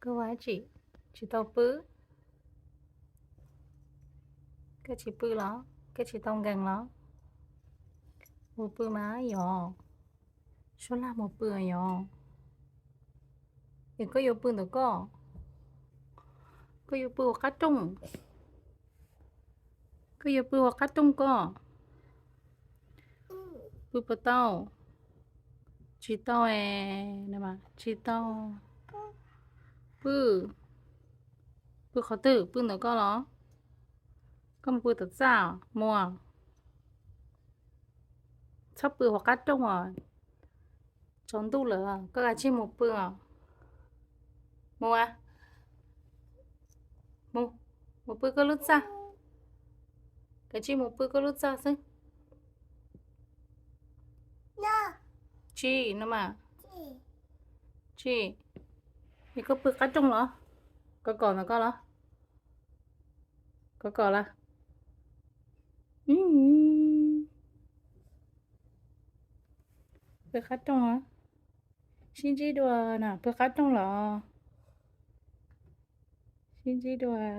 Koj ua dab tsi? Tsis tau pw? Koj tsis pw los? Koj tsis tau nkees los? Mus pw mas yog. Suab laj mus pw yog. Es koj yuav pw ntawm koj? Koj yuav pw ua qab rooj? Koj yuav pw ua qab rooj koj? Pw puas tau? Tsis tau es, tsis tau. Pw, pw qhov twg? Pw ntawm koj los? Koj mus pw tom txaj mus. Txhob pw hauv qab rooj os. Tsaus ntuj lawm koj kav tsij mus pw os. Mus, mus, mus pw koj lub txaj. Kav tsij mus pw koj lub txaj xwb. Tsis no mas. Tsis. Es koj pw qab rooj los? Kov kom ntawm koj los? Kov kom los? Pw qab rooj los? Sib ntsib dua na, pw qab rooj los? Sib ntsib dua.